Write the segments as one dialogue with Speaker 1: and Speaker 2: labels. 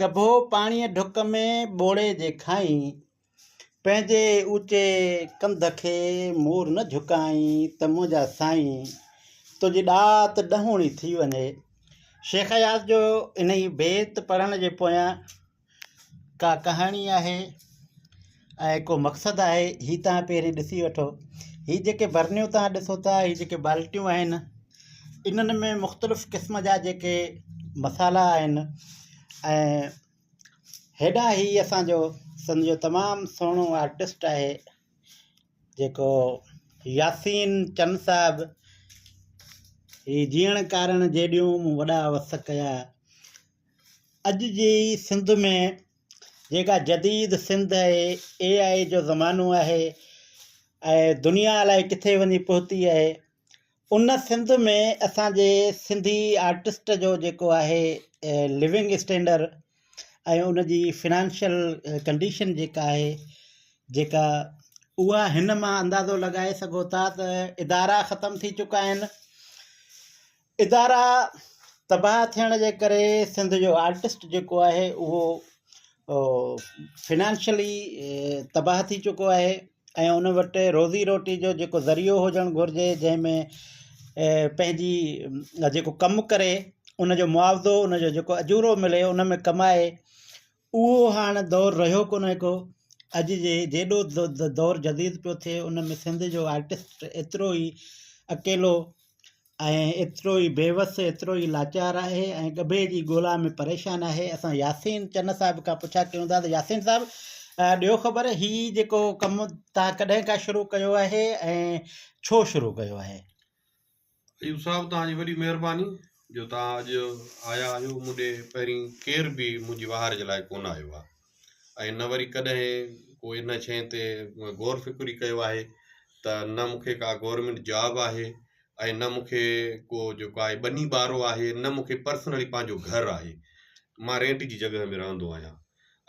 Speaker 1: ڳڀو پاڻيء ڍڪ ۾ ٻوڙي جي کائين، پنهنجي اوچي ڪنڌ کي مور نه جهڪائين ته منهنجا سائين، تنهنجي ڏات ڏهوڻي ٿي وڃي. شيخ اياز جو انهي بيت پڙهڻ جي پويان ڪا ڪهاڻي آهي ۽ ڪو مقصد آهي، هي توهان پهرين ڏسي وٺو. هي جيڪي برنيون توهان ڏسو ٿا، هي جيڪي بالٽيون آهن، انهن ۾ مختلف قسم جا جيڪي مصالحا آهن ۽ هيڏانهن هي اسانجو سنڌ جو تمام سهڻو آرٽسٽ آهي جيڪو ياسين چن صاحب هي جيئڻ ڪارڻ جيڏيون مون وڏا وس ڪيا اڄ جي سنڌ ۾ جيڪا جديد سنڌ آهي اي آء جو زمانو آهي ۽ دنيا الائي ڪٿي وڃي پهتي آهي ان سنڌ ۾ اسان جي سنڌي آرٽسٽ جو جيڪو آهي لونگ اسٽينڊر ۽ ان جي فنانشل ڪنڊيشن جيڪا آهي جيڪا اها هن مان اندازو لڳائي سگهو ٿا ته ادارا ختم ٿي چڪا آهن ادارا تباهه ٿيڻ جي ڪري سنڌ جو آرٽسٽ جيڪو آهي اهو فنانشلي تباهه ٿي چڪو آهي ۽ ان وٽ روزي روٽي جو جيڪو ذريعو هجڻ گهرجي جنهن ۾ پنهنجي جيڪو ڪم ڪري ان جو معاوضو ان جو جيڪو اجورو ملي ان ۾ ڪمائي اهو هاڻ دور رهيو ڪونهي ڪو اڄ جي جيڏو دور جديد پيو ٿئي ان ۾ سنڌ جو آرٽسٽ ايترو ئي اڪيلو ۽ ايترو ئي بيوس، ايترو ئي لاچار آهي ۽ ڳڀي جي ڳولا ۾ پريشان آهي. اسان ياسين چنه صاحب کان پڇا ڪيون ٿا ته ياسين صاحب ڏيو خبر هي جيڪو ڪم توهان ڪڏهن کان شروع ڪيو آهي ۽ ڇو شروع ڪيو آهي؟
Speaker 2: ايوب صاحب توهان جي وڏي مهرباني جو توهان اڄ آيا آهيو مون ڏي پهرين ڪير به منهنجي واهر جي لاء ڪونه آيو آهي ۽ نه وري ڪڏهن ڪو ان شيء تي غور فڪر ئي ڪيو آهي ته نه مون کي ڪا گورنمينٽ جاب آهي ۽ نه مون کي ڪو جيڪو آهي ٻني ٻارو آهي نه مون کي پرسنلي پنهنجو گهر آهي مان رينٽ جي جڳهه ۾ رهندو آهيان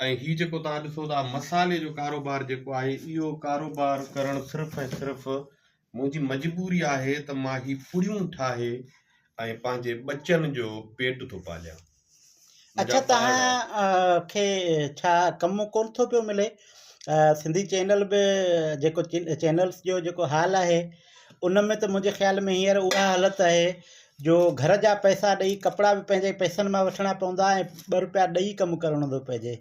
Speaker 2: ۽ هي جيڪو توهان ڏسو ٿا مصالحي جو ڪاروبار جيڪو آهي اهو ڪاروبار ڪرڻ صرف ۽ صرف منهنجي مجبوري آهي ته مان هي پڙيون ٺاهي ۽ پنهنجي ٻچن جو پيٽ ٿو پاليان.
Speaker 1: اڇا توهان کي ڇا ڪم ڪون ٿو پيو ملي سنڌي چينل به جيڪو چينلز جو جيڪو حال آهي ان ۾ ته منهنجي خيال ۾ هينئر اها حالت آهي جو گهر جا پئسا ڏئي ڪپڙا به پنهنجي پئسن مان وٺڻا پوندا ۽ ٻه روپيا ڏئي ڪم ڪرڻو ٿو پئجي.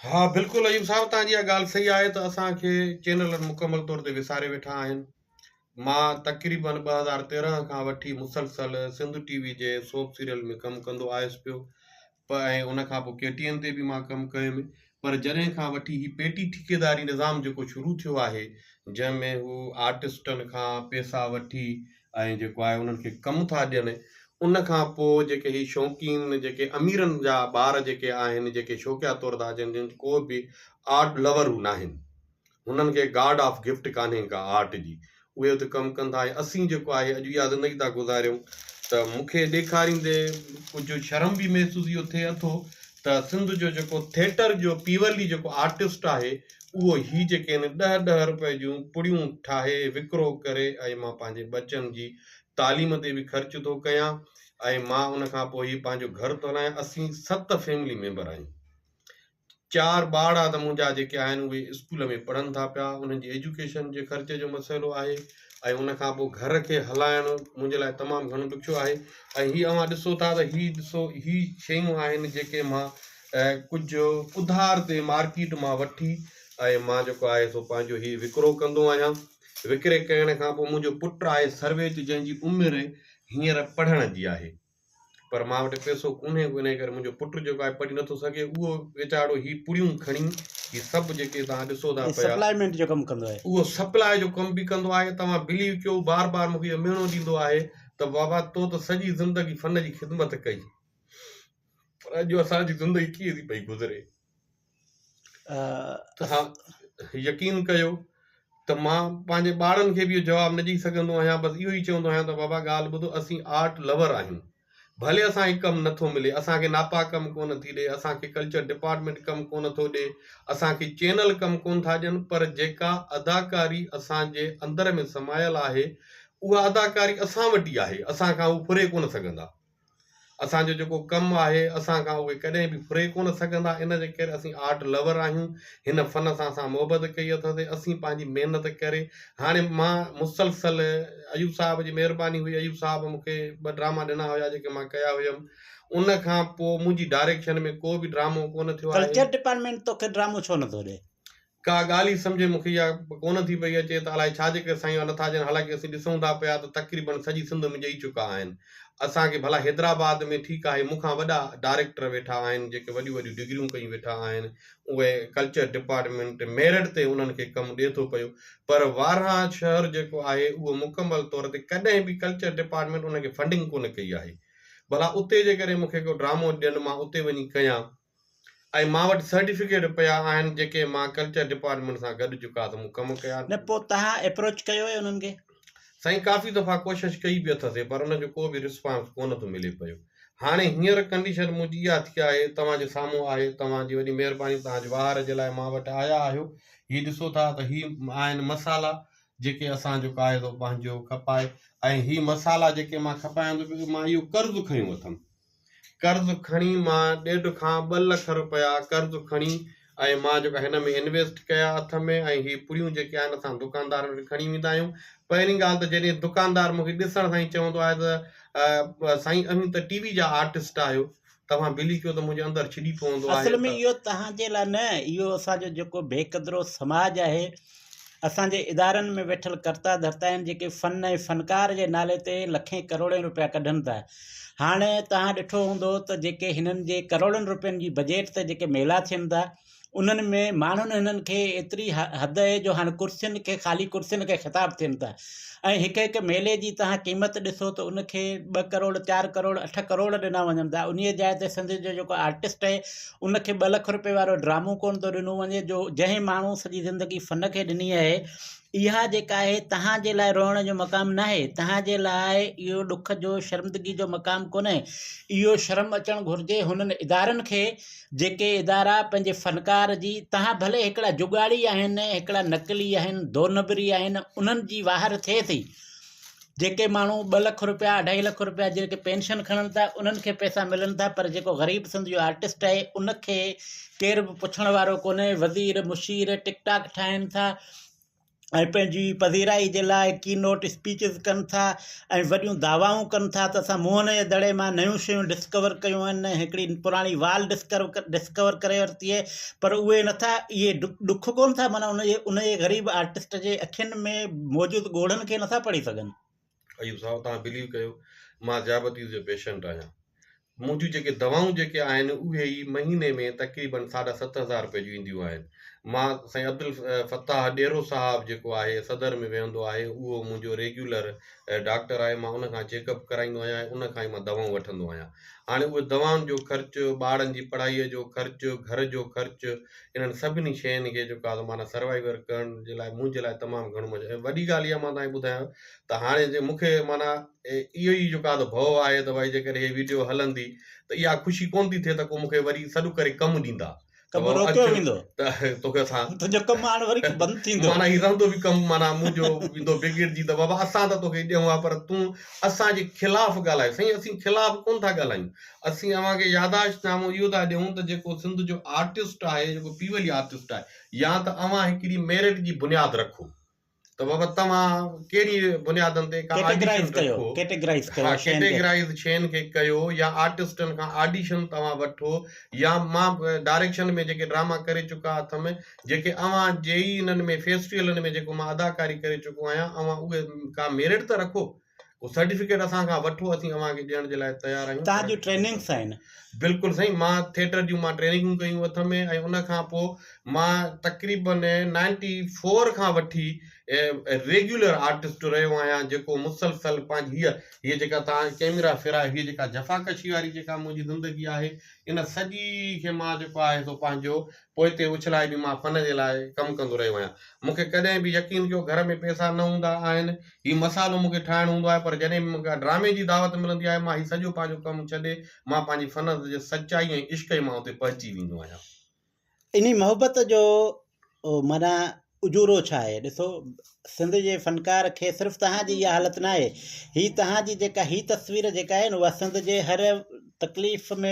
Speaker 2: ها بلڪل ايوب صاحب توهان جي اها ڳالهه صحيح آهي ته اسان کي چينلن مڪمل طور تي وساري ويٺا آهن مان تقريبن 2013 کان وٺي مسلسل سنڌ ٽي وي جي سوپ سيريل ۾ ڪم ڪندو آيس پيو ۽ ان کان پوء ڪي ٽي اين تي به مان ڪم ڪيم پر جڏهن کان وٺي هي پيٽي ٺيڪيداري نظام جيڪو شروع ٿيو آهي جنهن ۾ هو آرٽسٽن کان پيسا وٺي ۽ جيڪو آهي انهن کي ڪم ٿا ڏين ان کان پوء جيڪي هي شوقين جيڪي اميرن جا ٻار جيڪي آهن جيڪي شوقيا طور ٿا اچن جن ڪو به آرٽ لور هو ناهن هنن کي گاڊ آف گفٽ ڪانهي ڪا آرٽ جي اهي اتي ڪم ڪن ٿا ۽ اسين جيڪو آهي اڄ اها زندگي ٿا گذاريون ته مون کي ڏيکاريندي ڪجهه شرم به محسوس اهو ٿئي اٿو ته سنڌ جو جيڪو ٿيٽر جو پيورلي جيڪو آرٽسٽ آهي اهو هي جيڪي آهن ڏهه ڏهه روپئي جون پڙيون ٺاهي وڪرو ڪري ۽ مان پنهنجي ٻچن جي تعليم تي به خرچ ٿو ڪيان ۽ مان ان کان پوء هي پنهنجو گهر ٿو هلايان اسين ست فيملي ميمبر آهيون چار ٻارڙا ته منهنجا جيڪي آهن اهي اسڪول ۾ پڙهن ٿا پيا انهن جي ايجوڪيشن جي خرچي جو مسئلو آهي ۽ ان کان پوء گهر کي هلائڻ منهنجي لاء تمام گهڻو ڏکيو آهي ۽ هي اوهان ڏسو ٿا ته هي ڏسو هي شيون آهن جيڪي مان ڪجهه اڌار تي مارڪيٽ مان وٺي ۽ مان جيڪو آهي سو پنهنجو هي وڪرو ڪندو آهيان وڪري ڪرڻ کان پوء منهنجو پٽ آهي سرويچ جنهن جي عمر هينئر پڙهڻ جي آهي پر مان وٽ پئسو ڪونهي ڪو انهي ڪري منهنجو پٽ جيڪو آهي پڙهي نٿو سگهي اهو ويچارو هي پڙيون کڻي هي سڀ جيڪي توهان ڏسو ٿا پيا
Speaker 1: سپلائمينٽ جو ڪم ڪندو آهي.
Speaker 2: اهو سپلاء جو ڪم به ڪندو آهي توهان بليو ڪيو بار بار مونکي اهو مهڻو ڏيندو آهي ته بابا تو ته سڄي زندگي فن جي خدمت ڪئي پر اڄ اسان جي زندگي ڪيئن ٿي پئي گذري. توهان يقين ڪيو ته مان پنهنجي ٻارن کي به اهو جواب نه ڏئي سگهندو آهيان بس اهو ئي چوندو آهيان ته بابا ڳالهه ٻڌو اسين آرٽ لور آهيون ڀلي اسان کي ڪم نٿو ملي اسان کي ناپا ڪم ڪونه ٿي ڏي اسان کي ڪلچر ڊپارٽمينٽ ڪم ڪونه ٿو ڏي اسان کي چينل ڪم ڪونه ٿا ڏين پر جيڪا اداڪاري اسان جي اندر ۾ سمايل آهي اها اداڪاري اسان وٽ ئي آهي اسان کان هو ڦري ڪونه سگهندا. اسان جو جيڪو ڪم آهي اسان کان اهي ڪڏهن به ڦري ڪونه سگهندا ان جي ڪري اسين آرٽ لور آهيون هن فن سان اسان محبت ڪئي اٿس اسين پنهنجي محنت ڪري هاڻي مان مسلسل ايوب صاحب جي مهرباني هئي ايوب صاحب مون کي ٻه ڊراما ڏنا هيا جيڪي مان ڪيا هيم ان کان پوء منهنجي ڊائريڪشن ۾ ڪو به ڊرامو ڪونه ٿيو آهي.
Speaker 1: ڪلچر ڊپارٽمينٽ توکي ڊرامو ڇو نٿو ڏي؟
Speaker 2: ڪا ڳالهه ئي سمجهه مون کي اها ڪونه ٿي پئي اچي ته الائي ڇا جي ڪري سائين اها نٿا ڏين حالانڪه اسين ڏسون ٿا پيا ته تقريبن سڄي سنڌ ۾ ڏئي چڪا آهن اسان کي ڀلا حيدرآباد ۾ ٺيڪ آهي مون کان وڏا ڊائريڪٽر ويٺا آهن جيڪي وڏيون وڏيون ڊگريون ڪيون ويٺا آهن اهي ڪلچر ڊپارٽمينٽ ميرٽ تي انهن کي ڪم ڏئي ٿو پيو پر وارهان شهر جيڪو آهي اهو مڪمل طور تي ڪڏهن به ڪلچر ڊپارٽمينٽ ان کي فنڊنگ ڪونه ڪئي آهي ڀلا اتي جيڪڏهن مون کي ڪو ڊرامو ڏين مان اتي وڃي ڪيان ۽ مان وٽ سرٽيفڪيٽ پيا آهن جيڪي مان ڪلچر ڊپارٽمينٽ سان گڏ جڪا ته مون ڪم ڪيا.
Speaker 1: نه پوء توهان ايپروچ ڪيو اهي انهن کي؟
Speaker 2: سائين ڪافي دفعا ڪوشش ڪئي به اٿسي پر ان جو ڪو به رسپانس ڪونه ٿو ملي پيو. هاڻي هينئر ڪنڊيشن منهنجي اها ٿي آهي توهان جي سامهون آهي توهان جي وڏي مهرباني توهان جي واهر جي لاء مان وٽ آيا آهيو هي ڏسو ٿا ته هي آهن مصالحا جيڪي اسان جو قاعدو پنهنجو کپائي ۽ هي مصالحا جيڪي مان کپايان ٿو پيو مان اهو قرض کنيو اٿم قرض کڻي مان ڏيڍ کان ٻه لک رپيا قرض کڻي ۽ مان جيڪا هن ۾ انويسٽ ڪيا اٿم ۽ هي پڙيون جيڪي آهن اسان دڪاندارن وٽ کڻي ويندا آهيون پهرين ڳالهه ته جڏهن دڪاندار مون کي ڏسڻ سان ئي چوندو آهي ته سائين اوهين ته ٽي وي جا آرٽسٽ آهيو توهان بلي ڪيو ته منهنجي اندر ڇڄي پوندو آهي
Speaker 1: اصل ۾ اهو توهان جي لاء نه اهو اسان جو جيڪو بي قدرو سماج آهي اسان جي ادارن ۾ ويٺل ڪرتا ڌرتا آهن جيڪي فن ۽ فنڪار جي نالي تي لکين ڪروڙين روپيا ڪڍن ٿا. هاڻي توهان ڏٺو هوندو ته جيڪي هنن جي ڪروڙن روپين جي بجيٽ تي جيڪي ميلا ٿين ٿا انهن ۾ ماڻهن هنن کي ايتري حد اهي جو هاڻي ڪرسين کي خالي ڪرسين کي خطاب ٿين ٿا ۽ هڪ هڪ ميلي جي توهان قيمت ڏسو ته ان کي ٻه ڪروڙ چار ڪروڙ اٺ ڪروڙ ڏنا وڃن ٿا انهيء جاء تي سنڌ جو جيڪو آرٽسٽ آهي ان کي ٻه لک روپئي وارو ڊرامو ڪونه ٿو ڏنو وڃي جو جنهن ماڻهو سڄي زندگي فن کي ڏني آهي اها جيڪا آهي تهان جي لاء روئڻ جو مقام ناهي تهان جي لاء اهو ڏک جو شرمندگي جو مقام ڪونهي اهو شرم اچڻ گهرجي هنن ادارن کي جيڪي ادارا پنهنجي فنڪار جي تهان ڀلي هڪڙا جڳاڙي آهن هڪڙا نقلي آهن دونبري آهن انهن جي واهر ٿئي ٿي جيڪي ماڻهو ٻه لک روپيا اڍائي لک روپيا جيڪي پينشن کڻن ٿا انهن کي پئسا ملن ٿا پر جيڪو غريب سنڌ جو آرٽسٽ آهي ان کي ڪير به پڇڻ وارو ڪونهي وزير مشير ٽڪ ٽاڪ ٺاهين ٿا ۽ پنهنجي پذيرائي جي لاء ڪي نوٽ اسپيچز ڪن ٿا ۽ وڏيون دعوائون ڪن ٿا ته اسان موهن جي دڙي مان نيون شيون ڊسڪور ڪيون آهن ۽ هڪڙي پراڻي وال ڊسڪور ڪري ورتي آهي پر اهي نٿا اهي ڏک ڪونه ٿا معنيٰ ان جي ان جي غريب آرٽسٽ جي اکين ۾ موجود ڳوڙهن کي نٿا پڙهي سگهن.
Speaker 2: ايوب صاحب توهان بليو ڪيو مان ذيابطيس جو پيشنٽ آهيان منهنجون جيڪي دوائون جيڪي آهن اهي ئي مهيني ۾ تقريبن ساڍا 7000 روپيه جون اينديون آهن مان سائين عبدالفتاح ڏيرو صاحب جيڪو آهي صدر ۾ ويهندو آهي اهو منهنجو ريگيولر ڊاڪٽر آهي مان ان کان چيڪ اپ ڪرائيندو آهيان ۽ ان کان ئي مان دوائون وٺندو آهيان هاڻي اهي دوائن جو خرچ ٻارن جي پڙهائي جو خرچ گهر جو خرچ انهن سڀني شين کي جيڪو آهي معنيٰ سروائيور ڪرڻ جي لاء منهنجي لاء تمام گهڻو مشڪل ۽ وڏي ڳالهه اها مان توهان کي ٻڌايان ته هاڻي جي مون کي معنيٰ اهو ئي جيڪو آهي ته ڀؤ آهي ته ڀائي جيڪڏهن هي ويڊيو هلندي ته اها خوشي ڪونه ٿي ٿئي ته ڪو مون کي وري سڏ ڪري ڪم ڏيندا ته
Speaker 1: ڪم
Speaker 2: بابا
Speaker 1: روڪيو
Speaker 2: اچ
Speaker 1: ويندو
Speaker 2: ته توکي اسان
Speaker 1: تنهنجو ڪم هاڻ وري بند ٿيندو.
Speaker 2: معنيٰ هي رهندو به ڪم معنيٰ منهنجو ويندو بگڙجي ته بابا اسان ته توکي ڏيون ها پر تون اسان جي خلاف ڳالهايو سائين اسين خلاف ڪونه ٿا ڳالهايون اسين اوهان کي ياداشت نامو اهو ٿا ڏيون ته جيڪو سنڌ جو آرٽسٽ آهي جيڪو پيولي آرٽسٽ آهي يا ته اوهان هڪڙي ميرٽ جي بنياد رکو ته بابا توهان ڪهڙي بنيادن تي ڪا آڊيشن رکو
Speaker 1: ڪيٽيگرائز ڪيو
Speaker 2: ها ڪيٽيگرائز شين کي ڪيو يا آرٽسٽن کان آڊيشن توهان وٺو يا مان ڊائريڪشن ۾ جيڪي ڊراما ڪري چڪا اٿم جيڪي اوهان جي ئي انهن ۾ فيسٽيولن ۾ جيڪو مان اداڪاري ڪري چڪو آهيان اوهان اهي ڪا ميرٽ ته رکو ڪو سرٽيفڪيٽ اسان کان وٺو اسين اوهان کي ڏيڻ جي لاء تيار آهيون
Speaker 1: توهان جون ٽريننگس آهن.
Speaker 2: بلڪل سائين مان ٿيٽر جون مان ٽريننگون ڪيون اٿم ۽ ان کان پوء مان تقريبن نائنٽي فور کان وٺي ريگيولر آرٽسٽ رهيو آهيان جيڪو مسلسل پنهنجي هيء هيء جيڪا توهان ڪيميرا ڦيرايو هيء جيڪا جفاڪشي واري جيڪا منهنجي زندگي آهي ان سڄي کي مان جيڪو آهي سو پنهنجو پوئتي اڇلائي به مان فن جي لاء ڪم ڪندو رهيو آهيان. مون کي ڪڏهن به يقين ڪيو گهر ۾ پئسا نه هوندا آهن، هي مسالو مون کي ٺاهڻو هوندو آهي پر جڏهن به مون کي ڪا ڊرامي جي دعوت ملندي آهي مان هي سڄو پنهنجو ڪم ڇڏي مان پنهنجي فن جي سچائي ۽ عشق مان اتي پهچي ويندو آهيان.
Speaker 1: انهي محبت جو معنيٰ اجورو ڇا آهي؟ ڏسو سنڌ جي فنڪار کي صرف توهان جي اها حالت ناهي، هي توهان جي جيڪا هي تصوير جيڪا آهي نه اها سنڌ جي هر تڪليف ۾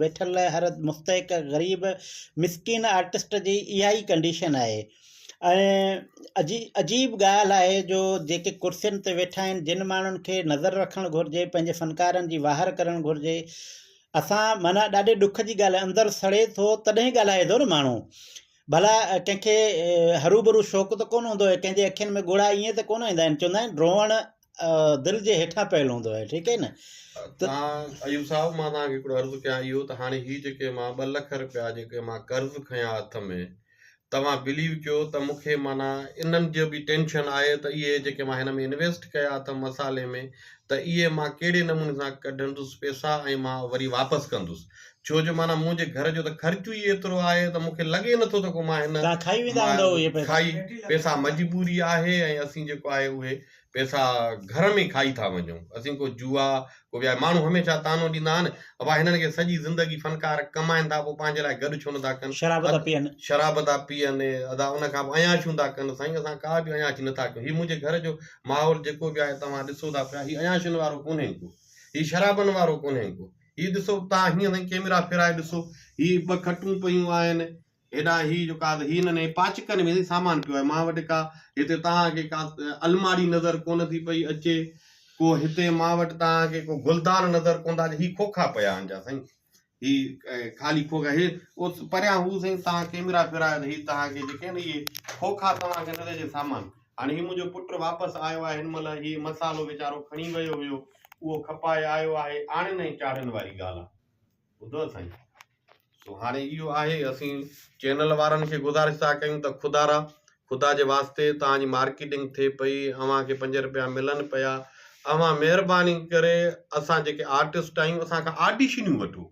Speaker 1: ويٺل هر مستحق غريب مسڪين آرٽسٽ جي اها ئي ڪنڊيشن آهي ۽ عجيب ڳالهه آهي جو جيڪي ڪرسين تي ويٺا آهن جن ماڻهن کي نظر رکڻ گهرجي پنهنجي فنڪارن جي واهر ڪرڻ گهرجي اسان معنيٰ ڏاڍي ڏک جي ڳالهه آهي اندر سڙي ٿو تڏهن ڳالهائي ٿو نه ماڻهو ڀلا ڪنهن کي هروڀرو شوق ته ڪونه هوندو آهي ڪنهن جي اکين ۾ ڳوڙها ائين ته ڪونه ايندا آهن چوندا آهن روئڻ دل جي هيٺان پيل هوندو آهي ٺيڪ آهي نه
Speaker 2: ته توهان ايوب صاحب مان توهان کي هڪڙو عرض ڪيان اهو ته هاڻي هي جيڪي مان ٻه لک رپيا جيڪي مان قرض کنيا هٿ ۾ توهان بليو ڪيو ته مون کي معنيٰ انهن جو به ٽينشن آهي ته اهي جيڪي مان هن ۾ انويسٽ ڪيا اٿم مصالحي ۾ ته اهي مان ڪهڙي نموني سان ڪڍندس پيسا ۽ مان وري واپس ڪندس ڇو جو معنيٰ منهنجي گهر جو ته خرچ ئي ايترو آهي ته مون کي لڳي نٿو ته ڪو مان هن
Speaker 1: توهان کائي ويندا هوندؤ اهي پئسا.
Speaker 2: کائي پئسا مجبوري آهي ۽ اسين جيڪو آهي اهي پئسا گهر ۾ کائي ٿا وڃون اسين ڪو جوا ڪو ٻيا ماڻهو هميشه طعنو ڏيندا آهن ابا هنن کي سڄي زندگي فنڪار ڪمائن ٿا پوء پنهنجي لاء گڏ ڇو نٿا ڪن
Speaker 1: شراب ٿا پيئن.
Speaker 2: شراب ٿا پيئن ادا ان کان پوء عياشيون ٿا ڪن سائين اسان ڪا به عياشي نٿا ڪيون هي منهنجي گهر جو ماحول جيڪو به آهي توهان ڏسو ٿا پيا هي عياشين وارو ڪونهي ڪو هي شرابن وارو ڪونهي ڪو هي ڏسو توهان هيئن سائين ڪيميرا ڦيرائي ڏسو هي ٻه کٽون پيون آهن هيڏانهن هي جو ڪا هي هنن هي پاچڪن ۾ سائين سامان پيو آهي مان وٽ ڪا هتي توهان کي ڪا الماڙي نظر ڪونه ٿي پئي اچي ڪو هتي مان وٽ توهان کي ڪو گلدان نظر ڪونه ٿا اچي هي کوکا پيا آهن جا سائين هي خالي کوکا هي پريان هو سائين توهان ڪيميرا ڦيرايو ته هي توهان کي جيڪي آهن اهي کوکا توهان کي نظر اچي سامان هاڻي هي منهنجو پٽ واپس آيو آهي هن مهل هي مصالحو ويچارو کڻي ويو هيو اهو کپائي آيو آهي آڻين ۽ چاڙهين واري ڳالهه آ ٻڌو سائين سو هاڻي اهو آهي اسين چينل وارن کي گذارش ٿا ڪيون ته خدارا خدا جي واسطي توهان جي مارڪيٽنگ ٿئي پئي اوهان کي پنج روپيا ملن پيا اوهان مهرباني ڪري اسان جيڪي آرٽسٽ آهيون اسان کان آڊيشنيون وٺو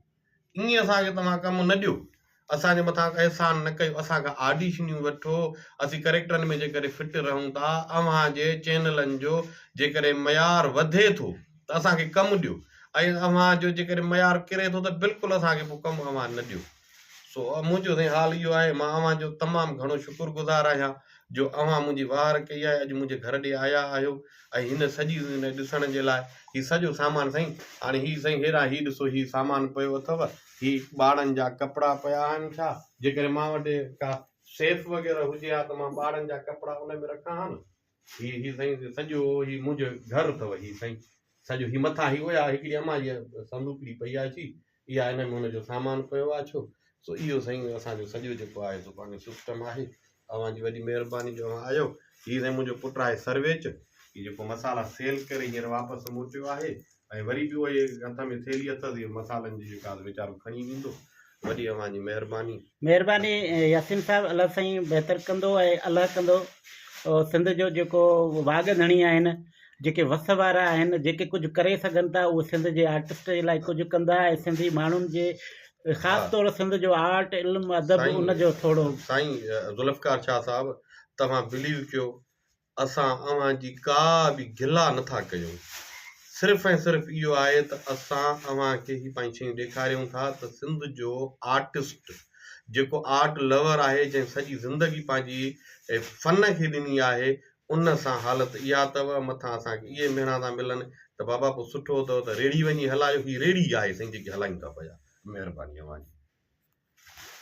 Speaker 2: ائين اسان کي توهان ڪم نه ڏيو، اسان جي مٿان احسان نه ڪيو، اسان کان آڊيشنيون وٺو، اسين ڪريڪٽرن ۾ جيڪڏهن فٽ رهون ٿا، اوهان جي چينلن جو جيڪڏهن معيار وڌي ٿو ته اسان کي ڪم ڏيو ۽ اوهان جو جيڪڏهن معيار ڪري ٿو ته بلڪل اسان کي پوء ڪم اوهان نه ڏيو. سو منهنجو سائين حال اهو آهي، مان اوهان جو تمام گهڻو شڪر گذار آهيان جو اوهان منهنجي واهر ڪئي آهي، اڄ منهنجي گهر ڏي آيا آهيو ۽ هن سڄي ڏسڻ جي لاء هي سڄو سامان سائين هاڻي هي سائين هيڏانهن هي ڏسو هي سامان پيو اٿو هي ٻارن جا ڪپڙا پيا آهن ڇا جيڪڏهن مان وٽ ڪا سيف وغيره هجي ها ته مان ٻارن جا ڪپڙا ان ۾ رکان ها نه هي هي سائين سڄو هي منهنجو گهر اٿو هي سائين سڄو هي مٿان هي اها هڪڙي امان جي صندوقڙي پئي آهي چي اها ان ۾ ان جو سامان پيو آهي ڇو سو اهو سائين اسان جو سڄو جيڪو آهي سو پنهنجو سسٽم آهي اوهان جي وڏي مهرباني جو اوهان آيو هي سائين منهنجو پٽ آهي سرويچ هي جيڪو مصالحا سيل ڪري هينئر واپس موٽيو آهي ۽ وري به اهي هٿ ۾ ٿيلهي اٿس اهو مصالحن جي جيڪا ويچارو کڻي ويندو وڏي اوهان جي مهرباني.
Speaker 1: مهرباني ياسين صاحب الله سائين بهتر ڪندو ۽ الله ڪندو سنڌ جو جيڪو واڳ ڌڻي آهن جيڪي وس وارا آهن جيڪي ڪجهه ڪري سگهن ٿا اهي سنڌ جي آرٽسٽ جي لاء ڪجهه ڪندا ۽ سنڌي ماڻهن جي خاص طور سنڌ جو آرٽ علم ادب ان جو ٿورو.
Speaker 2: سائين ذوالفقار شاهه صاحب توهان بليو ڪيو اسان اوهان جي ڪا به گلا نه ٿا ڪيون صرف ۽ صرف اهو آهي ته اسان اوهان کي هي پنهنجي شيون ڏيکاريون ٿا ته سنڌ جو آرٽسٽ جيڪو آرٽ لور آهي جنهن سڄي زندگي پنهنجي فن کي ڏني آهي ان سان حالت اها اٿو مٿان اسان کي اهي مهڻا ٿا ملن ته بابا پوء سٺو اٿو ته ريڙهي وڃي هلايو هي ريڙهي آهي سائين جيڪي هلايون ٿا پيا مهرباني اوهان جي.